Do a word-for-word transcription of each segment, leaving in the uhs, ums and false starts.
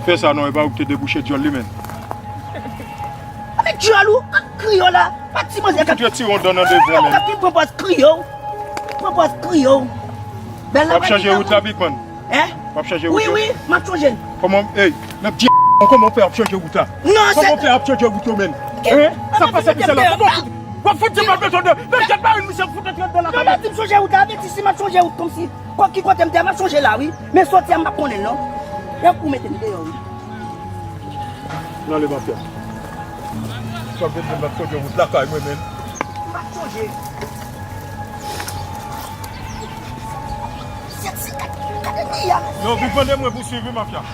Fè sa non, e pa ou ki te debouche dyòl li menm. Avèk dyòl ou, ap kriye w la. Pa ti manzè k ap, k ap vin pran pòz kriye w. Pran pòz kriye w. Bèl la. W ap chanje wout la, Big Man? Hein? W ap chanje wout yo? Wi, wi, m ap chanje. Kòman, ey, n ap di, kòman w fè ap chanje wout la? Non, kòman w fè ap chanje wout yo menm? Hein? Sa k pase misye la? Kòman w fout, w ap fout di m ap desann de, nan tèt mari misye fout antre anndan lakay la. Non, m ap di m chanje wout la, avèti si m ap chanje wout kòmsi. Kò-, ki kote m te, m ap chanje la, wi. Men soti a, m p ap konnen l, non. Yon kou mete m deyò, wi. N ale, mafya. Sa vle di m ap chanje wout lakay mwen menm. M ap chanje. Sèt senkant, gade mi a, mesye. Yo, vin vande mwen pou swiv, wi, mafya.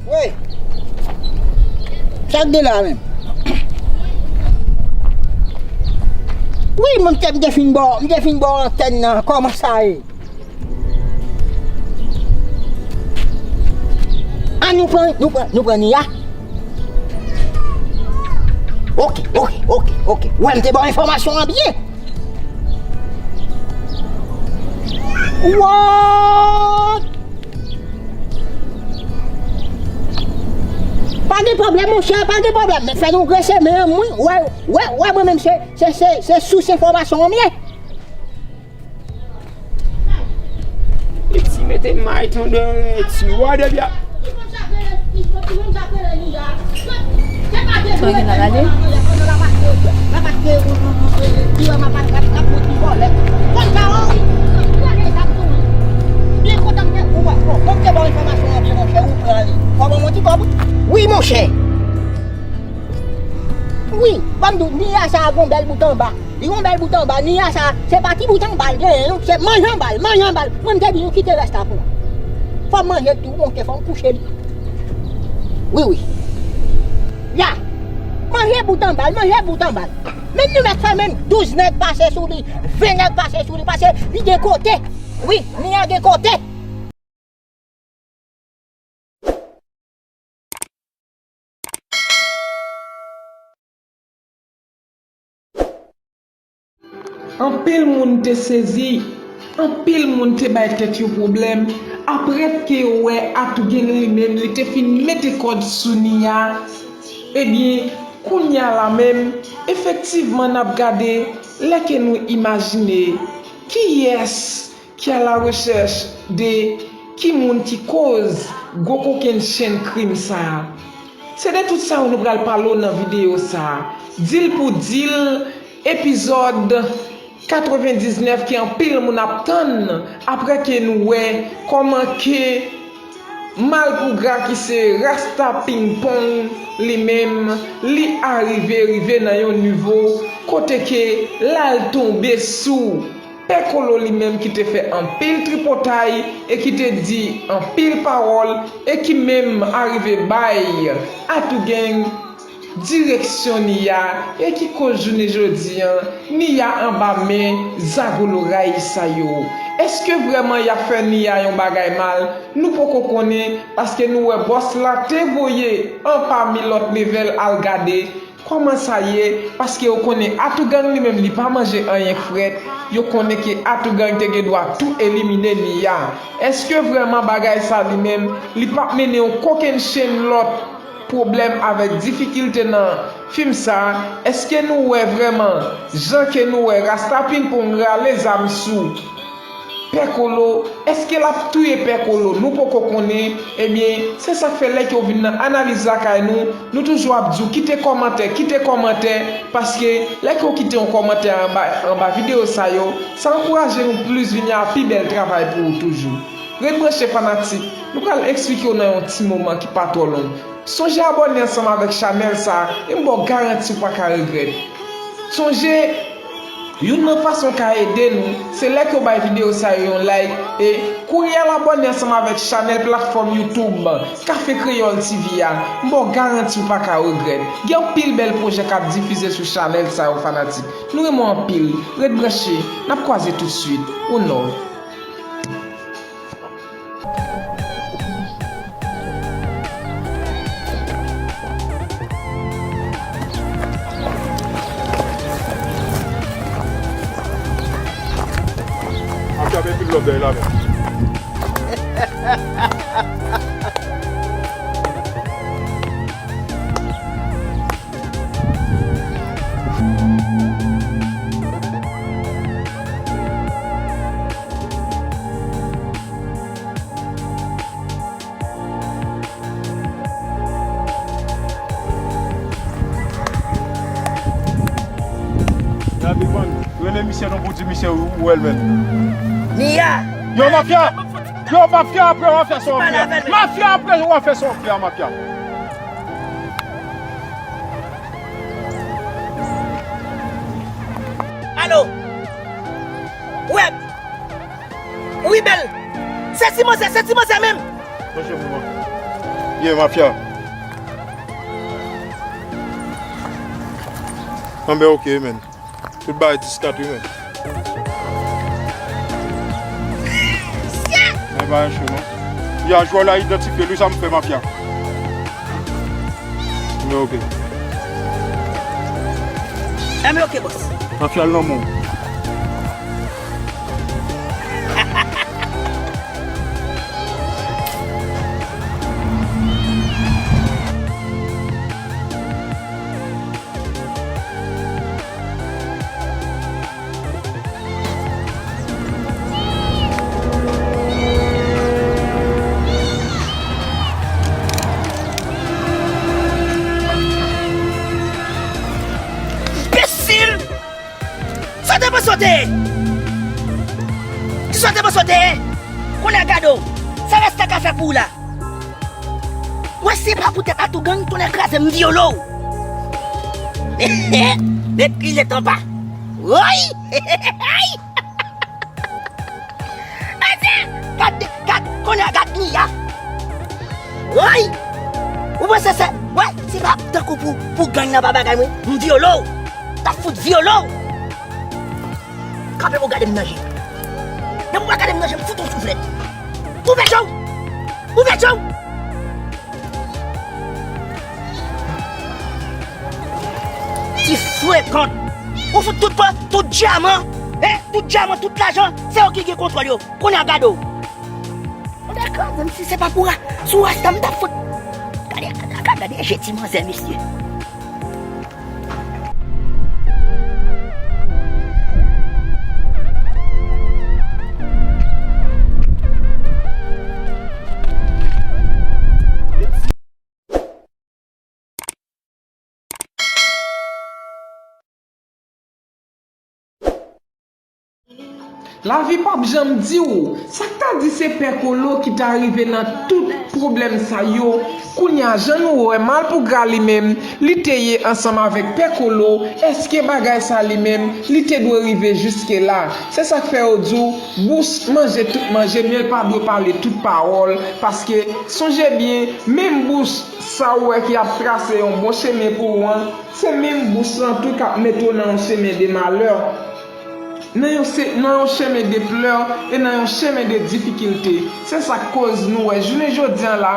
Wi. Sa k gen la menm? Wi, mwen te, m te fin ba w, m te fin ba w antèn nan. Kòman sa ye? An nou pran, nou pran, nou pran Nia. Oke, oke, oke, oke. Ou wè m te ba w enfòmasyon an byen. What? Pa gen pwoblèm, monchè, pa gen pwoblèm. Men fè nou grese men an, wi. Wè, wè, wè, mwen menm se, se, se, se sous enfòmasyon an m ye. Eti mete may tande, eti wa de bya. Sa gen la gade? Wi, monchè. Wi, ban m di w, Nia sa a gon bèl bout anba. Li gon bèl bout anba, Nia sa, se pa ti bout anba l genyen, non, se manje anba l, manje anba l. Mwen, m te di nou kite rès la pou mwen. Fò m manje l tou, monchè, fò m kouche li. Wi, wi. Ya. Manje bout anba l, manje bout anba l. Men nou mèt fè menm douz nèg pase sou li, ven nèg pase sou li, paske li gen kote. Wi, Nia gen kote. Anpil moun te sezi, anpil moun te bay tèt yo pwoblèm, apre ke yo wè Atougang li menm, li te fin mete kòd sou Nia. Ebyen, kounye a la menm, efektivman, n ap gade, lè ke nou imajine kiyès ki a la rechèch de ki moun ki koz gwo kokenn chenn krim sa a. Se de tout sa yo nou pral pale w nan videyo sa a. Di l pou di l, epizòd katrevendiznèf ke anpil moun ap tann apre ke nou wè kòman ke Malpougra ki se Rasta Ping Pong li menm, li arive rive nan yon nivo kote ke l al tonbe sou Pè Kolo li menm ki te fè anpil tripotay e ki te di anpil pawòl e ki menm arive bay Atougang direksyon Nia e ki koz jounen jodi an Nia anba men zago loray sa yo. Èske vrèman y ap fè Nia yon bagay mal? Nou poko konnen, paske nou wè bòs la te voye anpami lòt levèl al gade kòman sa ye, paske yo konnen Atougang li menm li pa manje anyen frèt, yo konnen ke Atougang te gen dwa tou elimine Nia. Èske vrèman bagay sa li menm li p ap mennen yon kokenn chenn lòt pwoblèm avèk difikilte nan fim sa a? Èske nou wè vrèman jan ke nou wè Rasta Ping Pong rale zam sou Pè Kolo, èske l ap touye Pè Kolo? Nou poko konnen. Ebyen, se sa k fè lè ke w vin nan analiz lakay nou, nou toujou ap di w kite kòmantè, kite kòmantè, paske lè ke w kite yon kòmantè anba, anba videyo sa yo, sa ankouraje nou plis vini a pi bèl travay pou ou toujou. Ret branche fanatik, nou pral eksplike w nan yon ti moman ki pa twò long. Sonje abòne ansanm avèk chanèl sa a, e m ba w garanti w pa ka regrèt. Sonje Youn nan fason w ka ede nou, se lè ke w bay videyo sa yo yon like, e kouri al abòne ansanm avèk chanèl platfòm YouTube Café Créole T V a. M ba w garanti w pa ka regrèt. Gen anpil bèl pwojè k ap difize sou chanèl sa yo, fanatik. Nou renmen w anpil. Ret branche, n ap kwaze toutswit. One love. Ap chape pil lòt dèyè la menm. Rele misye non pou di misye ou wè l menm. Nia! Yo, mafya! Yo, mafya, apre w a fè sa w ap fè. Mafya, apre w a fè sa w ap fè, mafya. Alo! Web! Wi, bèl! Se ti manzè, se ti manzè menm! Mwen se moman. Ye, mafya. Anben, oke, men. Tout bagay dis kat wi, men. Men bagay cho, non. Ya, jwè la idantifye, li sa m fè mafya. Men oke. Enben oke, bòs. Mafya l nan men w. Enbesil! Sa w te panse w te ye? Kisa w te panse w te ye? Kounye a gade w. Sa rasta ka fè pou w la? Wè, si e pa poutèt Atougang, tonnè kraze m, m vyole w. Nèt li nèt anba. Woy! Gade, gade, gade, kounye a gad Nia. Woy! Ou panse se, wè, si pa tankou pou, pou gang nan pa bagay mwen, m vyole w. T ap fout vyole w. Kanpe pou gade m nan je. Depi w pa gade m nan je, m fout ou souflèt. Ouvè je w! Ouvè je w! Ti frekan! Ou fout tout pran, tout dyaman, hein? Tout dyaman, tout lajan, se yo ki gen kontwòl yo. Kounye a gade w. Mwen ta kraze m si se pa pou ra-, sou rasta m t ap fout. Gade, gade, gade, gade je ti manzè, mesye. Lavi p ap janm di w. Sa k ta di se Pè Kolo ki ta rive nan tout pwoblèm sa yo. Kounye a, jan nou wè, Malpougra li menm, li te ye ansanm avèk Pè Kolo. Èske bagay sa li menm, li te dwe rive jiske la? Se sa k fè yo di w, bouch manje tout manje, men l pa dwe pale tout pawòl. Paske, sonje byen, menm bouch sa w wè ki ap trase yon bon chemen pou ou an, se menm bouch lan tou k ap mete w nan yon chemen de malè. Nan yon se-, nan yon chemen de plè e nan yon chemen de difikilte. Se sa k koz nou wè jounen jodi an la,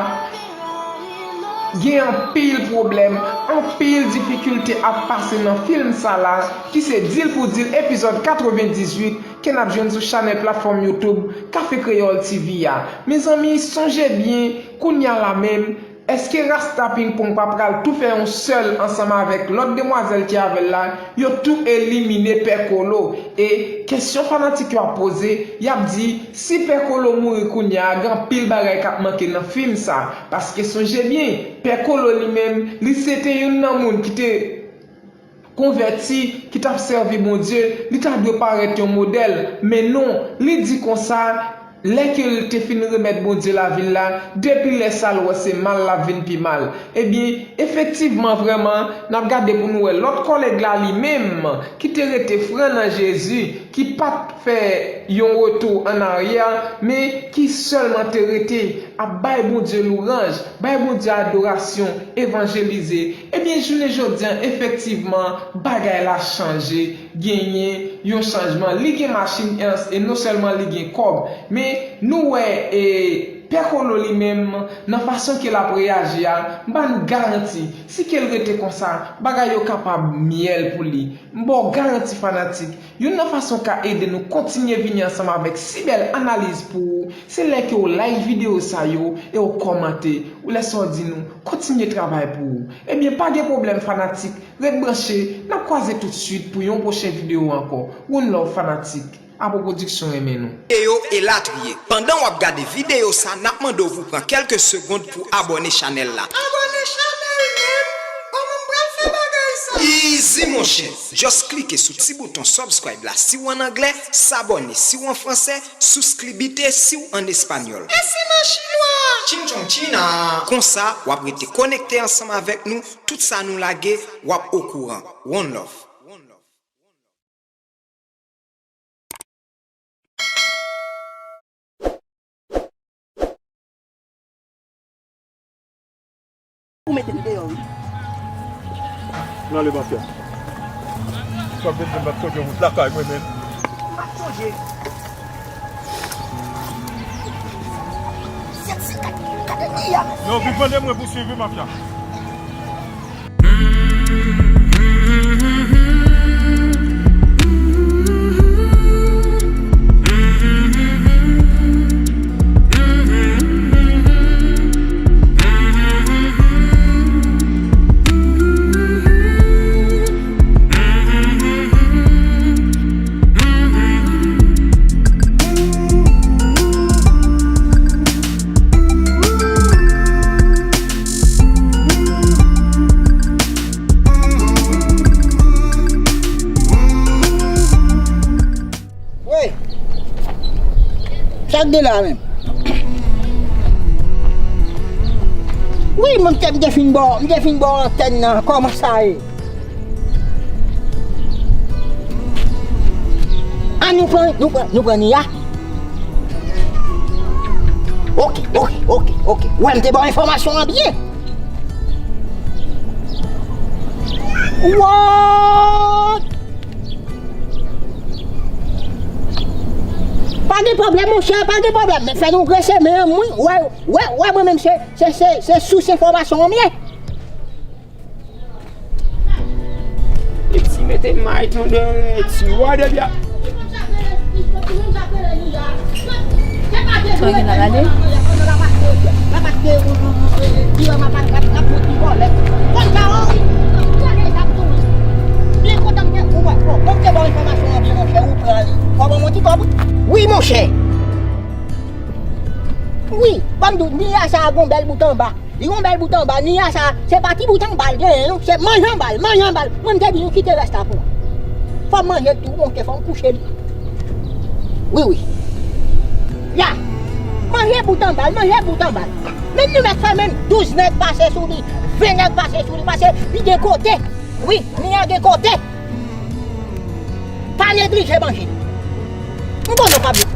gen anpil pwoblèm, anpil difikilte ap pase nan fim sa la, ki se Deal pou Deal epizòd katrevendizuit, ke n ap jwenn sou chanèl platfòm YouTube Café Créole T V a. Mezanmi, sonje byen, kounye a la menm, èske Rasta Pingpong pa pral tou fè yon sèl ansanm avèk lòt demwazèl ki avè l la, yo tou elimine Pè Kolo? E kesyon fanatik yo ap poze, y ap di, si Pè Kolo mouri kounye a, gen anpil bagay k ap manke nan fim sa. Paske sonje byen, Pè Kolo li menm, li se te youn nan moun ki te konvèti, ki t ap sèvi Bondye, li ta dwe parèt yon modèl. Men non, li di konsa, Lè ke l te fin remèt Bondye lavi l la, depi lè sa a l wè se mal l ap vin pi mal. Ebyen, efektivman, vrèman, n ap gade pou nou wè lòt kòlèg la li menm, ki te rete fran nan Jezi, ki pa t fè yon retou annaryè, men ki sèlman te rete ap bay Bondye louwanj, bay Bondye adorasyon, evanjelize. Ebyen, jounen jodi a, efektivman, bagay la chanje, genyen yon chanjman. Li gen machin e, e non sèlman li gen kòb, men nou wè, e, Pè Kolo li menm, nan fason ke l ap reyaji a, m ba nou garanti, si ke l rete konsa, bagay yo kapab myèl pou li. M ba w garanti fanatik, youn nan fason w ka ede nou kontinye vini ansanm avèk si bèl analiz pou ou, se lè ke w like videyo sa yo e w kòmante, ou lè sa w di nou, kontinye travay pou ou. Ebyen, pa gen pwoblèm fanatik, ret branche, n ap kwaze tout swit pou yon pwochen videyo ankò. One love fanatik. Apo Pwodiksyon renmen nou. Videyo elatriye. Pandan w ap gade videyo sa, n ap mande w pou pran kèlke segonn pou abòne chanèl la. Abòne chanèl menm? Kòman m pral fè bagay sa? Easy monchè. Just klike sou ti bouton subscribe la si w ann anglè, s'abonner si w an fransè, suscribite si w ann espanyòl. E si m an chinwa? Ching chong china. Konsa, w ap rete konekte ansanm avèk nou, tout sa nou lage, w ap okouran. One love. Ou mete m deyò, wi. N ale mafya. Sa vle di m ap sonje wout lakay mwen menm. M ap sonje. Sèt senkant, gade li a. Yo, vin mande mwen pou swiv, wi, mafya. Wi. Sa k gen la menm? Wi, mwen te, m te fin ba w, m te fin ba w antèn nan. Kòman sa ye? An nou pran, nou pran, nou pran Nia. Ok, ok, ok, ok. Wè, m te ba w enfòmasyon an byen. What? Pa gen pwoblèm, monchè, pa gen pwoblèm. Men fè nou grese men an, wi. Wè, wè, wè, mwen menm se, se, se, se sous enfòmasyon an m ye. Li ti mete may tonton ti wa de bya. Sa gen la gade? Wi, monchè. Wi, ban m di w, Nia sa a gon bèl bout anba. Li gon bèl bout anba, Nia sa, se pa ti bout anba l genyen non, se manje anba l, manje anba l. Mwen m te di nou kite rès la pou mwen. Fò m manje l tou, monte, fò m kouche li. Wi, wi. Ya. Manje bout anba l, manje bout anba l. Menm nou mèt fè menm douz nèg pase sou li, ven nèg pase sou li, pase li gen kote. Wi, Nia gen kote. Pa neglije manje. M konnen w pa byen.